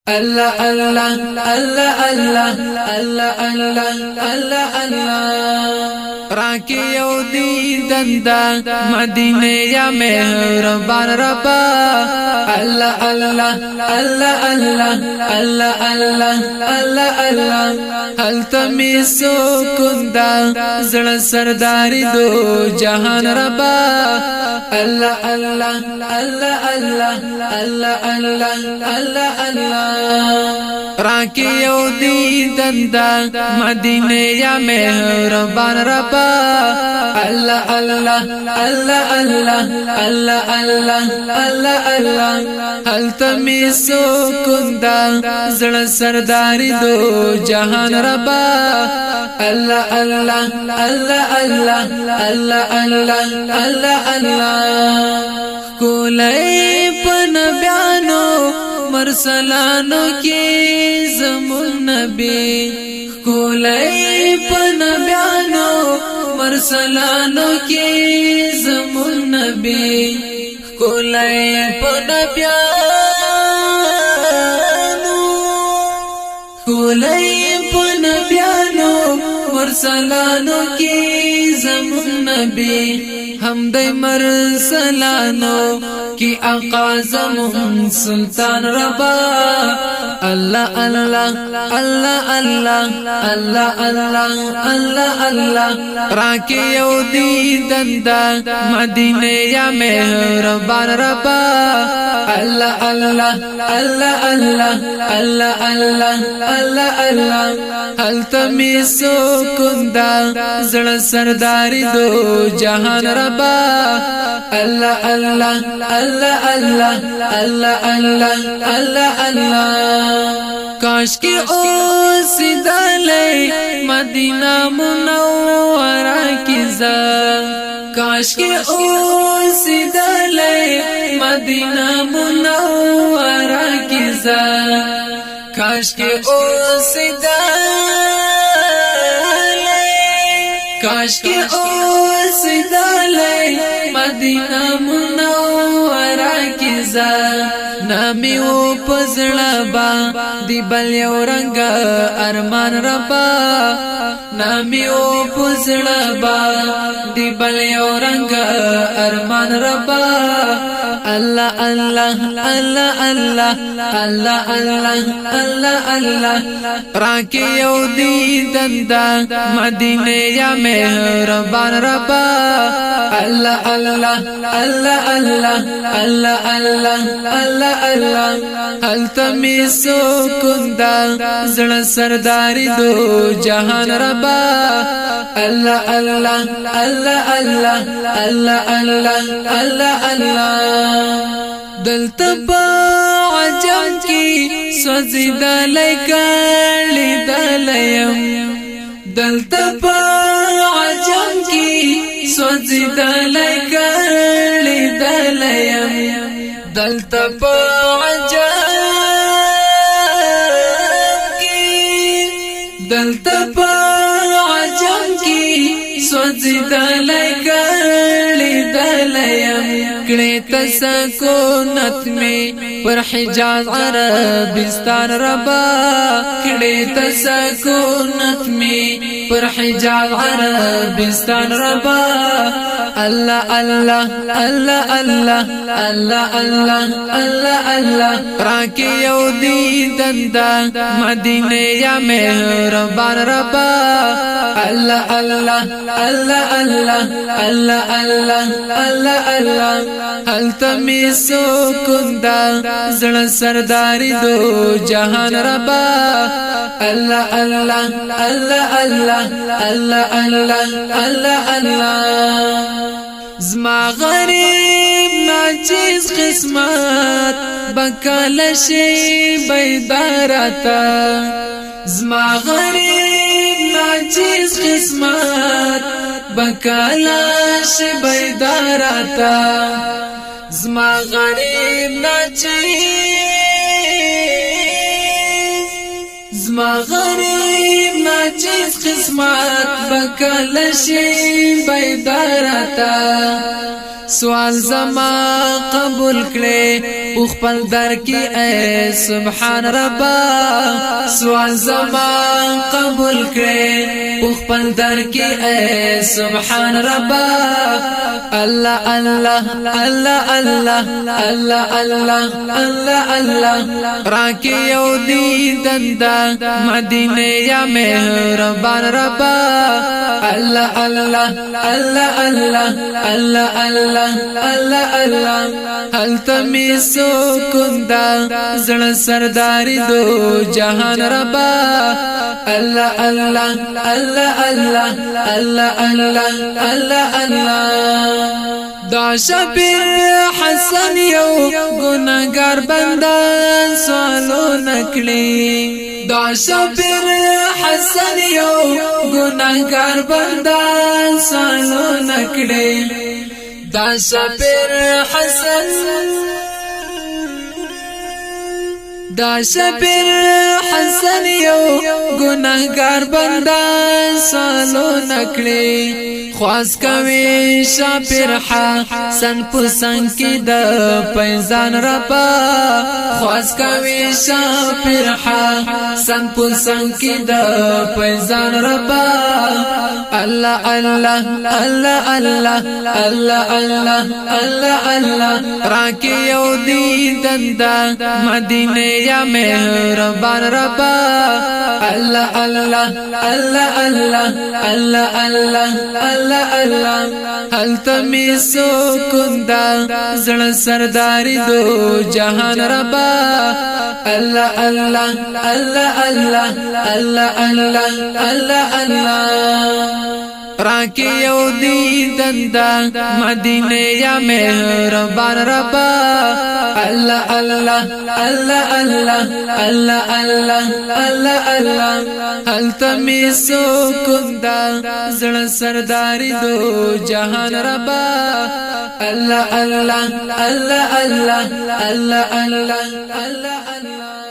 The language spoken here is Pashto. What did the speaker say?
الله الله الله الله الله الله الله الله. راکی یو دی دندا مدینه یا مهربان ربا. الله الله الله الله الله الله الله الله. هل تمی سکون دا زړه سرداری دو جهان ربا. الله الله الله الله الله الله الله الله. راکی یو دی دندا مدینه یا مهربان ربا. الله الله الله الله الله الله الله الله. هل تمی سکون دا زړه سرداری دو جهان ربا. الله الله الله الله الله الله الله الله. کولای په نبیانو مرسلانو کې زمون نبی. کولای په نبیانو مرسلانو کې زمون نبی. کولای په نبیانو، کولای په نبیانو مرسلانو کې زمون نبی. هم د مرسلانو کی آقا زمون سلطان ربا. الله الله الله الله الله الله الله الله. راکی یو دی دندا مدینه یا مهربان ربا. الله الله الله الله الله الله الله الله. هل تمی سکون دا زړه سرداری دو جهان ربا. الله الله الله الله الله الله الله الله. کاش کې اوس دلې مدینه منوره کې ز. کاش کې اوس دلې مدینه منوره کې ز. کاش کې اوس دلې، کاش کې اوس دلې مدینه منوره کې ز. نامی او پزړه با دی بل یو رنگ ارمان ربا. نامی او پزړه با دی بل یو رنگ ارمان ربا. الله الله الله الله الله الله الله الله. راکی یو دی دندا مدینه یا مهربان ربا. الله الله الله الله الله الله الله الله. هل تمی سکون دا زړه سرداری دو جهان ربا. الله الله الله الله الله الله الله الله. دلته په عجم کې سوځیدلې کړي دلیم. دلته په عجم کې سوځیدلې کړي دلیم. دلته په عجم کې، دلته په عجم کې سوځیدلې کړي دلیم. کړي تسکونت می پر حجاز عربستان ربا. کړي تسکونت می پر حجاز عربستان ربا. الله الله الله الله الله الله الله الله. راکی یو دی دندا مدینه یا مهربان ربا. الله الله الله الله الله الله الله الله. هل تمی سکون دا زړه سرداری دو جهان ربا. الله الله الله الله الله الله الله الله. زما غریب ناچیز قسمت بکال شي بیدارتا. زما غریب ناچیز قسمت بکال شي بیدارتا. زما غریب ناچیز، زما غریب ناچیز قسمت بکل شي بیدارتا. سوال زما قبول کړي خپل در کې اے سبحان ربا، سوال زما قبول کړي خپل در کې اے سبحان ربا. الله الله الله الله الله الله الله الله، راکې یو دی دندا مدینه یا مهربان ربا. الله الله الله الله الله الله الله الله، هلته می سکون دا زړه سرداری دو جهان ربا. الله الله الله الله الله الله الله الله، دا شبیر حسن یو ګناګار بندا سوالو نکړي. دا شبیر حسن یو ګناګار بندا سوالو نکړي. دا شبیر حسن، دا شبیر حسن یو ګناهګار بندا سالو نکړي. خواس کوي شاپیر حسن پسنګ کې د پیزان ربا. خواس کوي شاپیر حسن پسنګ کې د پیزان ربا. الله الله الله الله الله الله الله الله، راکې یو دی دندا مدینه یا مهربان ربا. الله الله الله الله الله الله الله الله، هلته می سکون دا زړه سرداری دو جهان ربا. الله الله الله الله الله الله الله الله، راکې یو دی دندا مدینه یا مهربان ربا. الله الله الله الله الله الله الله الله، هلته می سکون دا زړه سرداری دو جهان ربا. الله الله الله الله الله الله الله الله.